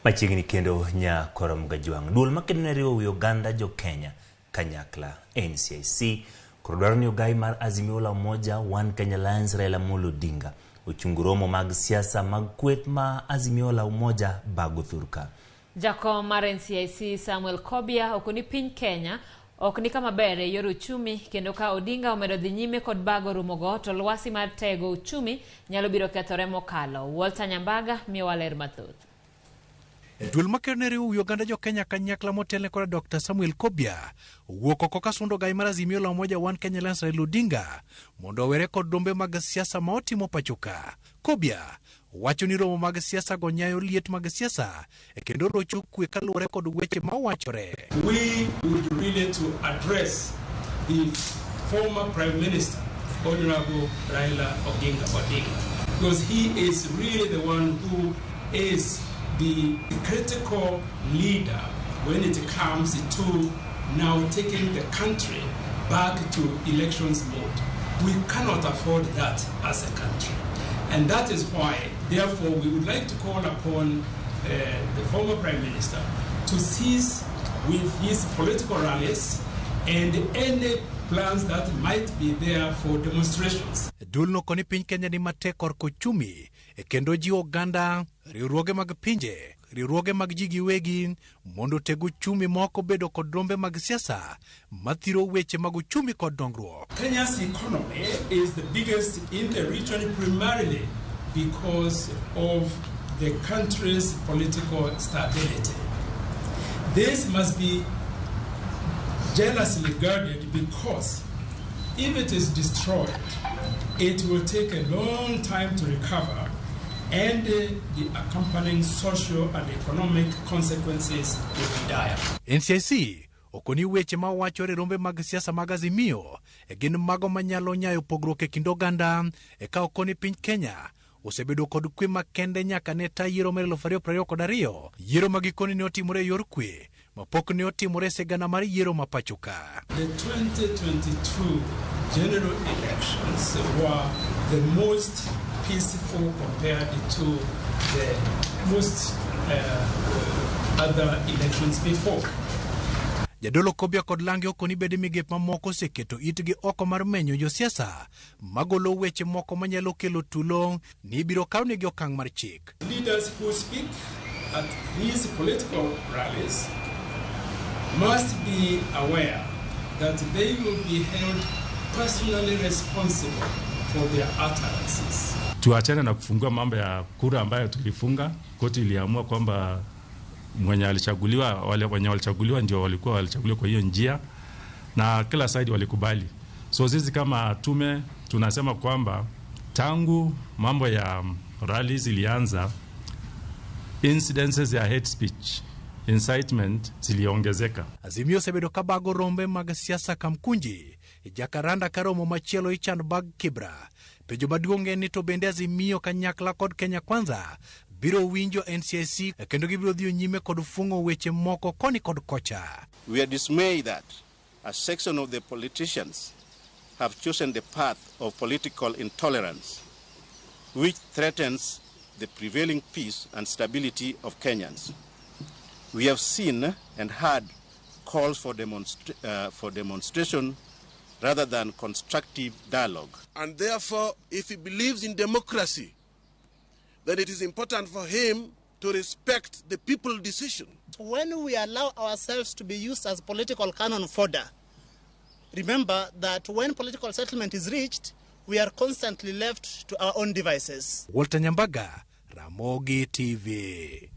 Machiegni kendo nya Korom Gajwang'. Duol makedo ne riwo wi oganda jo Kenya kanyakla NCIC koro dwaro ni ogai mar Azimio la Umoja One Kenya Alliance Raila Amolo Odinga ochung romo mag siasa mag kweth ma Azimio la Umoja bago thurka. Jakom mar NCIC Samuel Kobia okoni piny Kenya ok ni kama ber e yor uchumi kendo ka Odinga omedo dhi nyime kod bago romogo to lwasi mar tego uchumi nyalo biro kethore mokalo. Walter Nyambaga miyowa ler mathoth. Duol makedo ne riwo wi oganda jo Kenya kanyakla motelne koda Dr. Samuel Kobia owuok oko ka sundo gai mar Azimio la Umoja One Kenya Alliance Raila Odinga mondo owere kod rombe mag siasa ma otimo pacho ka. Kobia wacho ni romo mag siasa go nyayo liet mag siasa e kendo rocho kwe kaluwore kod weche ma wachore. We would really to address the former Prime Minister, Honorable Raila Oginga Odinga, because he is really the one who is the critical leader when it comes to now taking the country back to elections mode. We cannot afford that as a country. And that is why, therefore, we would like to call upon the former Prime Minister to cease with his political rallies and any plans that might be there for demonstrations. Duolno koni piny Kenya ni matek korka uchumi e kendo jiwo oganda, riwruoge mag pinje, riwruoge mag ji giwegi mondo oteg uchumi ma ok obedo kod rombe mag siasa mathiro weche mag uchumi kod dongruok. Kenya's economy is the biggest in the region primarily because of the country's political stability. This must be jealously guarded because if it is destroyed, it will take a long time to recover, and the accompanying social and economic consequences will be dire. NCIC okoni weche ma wachore e rombe mag siasa mag Azimio e gin mago manyalo nyayo pogruok e kind oganda e ka okoni piny Kenya osebedo kod kwe makende nyaka ne ta yiero mar 2022 yiero ma gikoni ne otimore e yor kwe mapok ne otimore e sigana mar yiero ma pacho ka. The 2022 general elections were the most peaceful compared to the most other elections before. Jadolo Kobia kod lange okoni bede migepe mamoko oseketo itgi oko mar menyo josiasa magolo weche moko manyalo kelo tulo ni ibiro kawnegi okang' mar chik. Leaders who speak at these political rallies must be aware that they will be held personally responsible for their utterances. Tuachane na kufungua mambo ya kura ambayo tulifunga. Koti iliamua kwamba mwenye alichaguliwa, wale wenye walichaguliwa ndio walikuwa walichaguliwa kwa hiyo njia, na kila side walikubali. So sisi kama tume tunasema kwamba tangu mambo ya rallies ilianza, incidences ya hate speech, incitement ziliongezeka. Azimio osebedo ka bago rombe mag siasa Kamkunji, Jakaranda ka romo machielo ichan bag Kibra. Penjo maduong' en ni to bende Azimio kanyakla kod Kenya Kwanza biro winjo NCIC kendo gibiro dhi nyime kod fung'o weche moko koni kod kocha. We are dismayed that a section of the politicians have chosen the path of political intolerance, which threatens the prevailing peace and stability of Kenyans. We have seen and heard calls for demonstration rather than constructive dialogue. And therefore, if he believes in democracy, then it is important for him to respect the people's decision. When we allow ourselves to be used as political cannon fodder, remember that when political settlement is reached, we are constantly left to our own devices. Walter Nyambaga, Ramogi TV.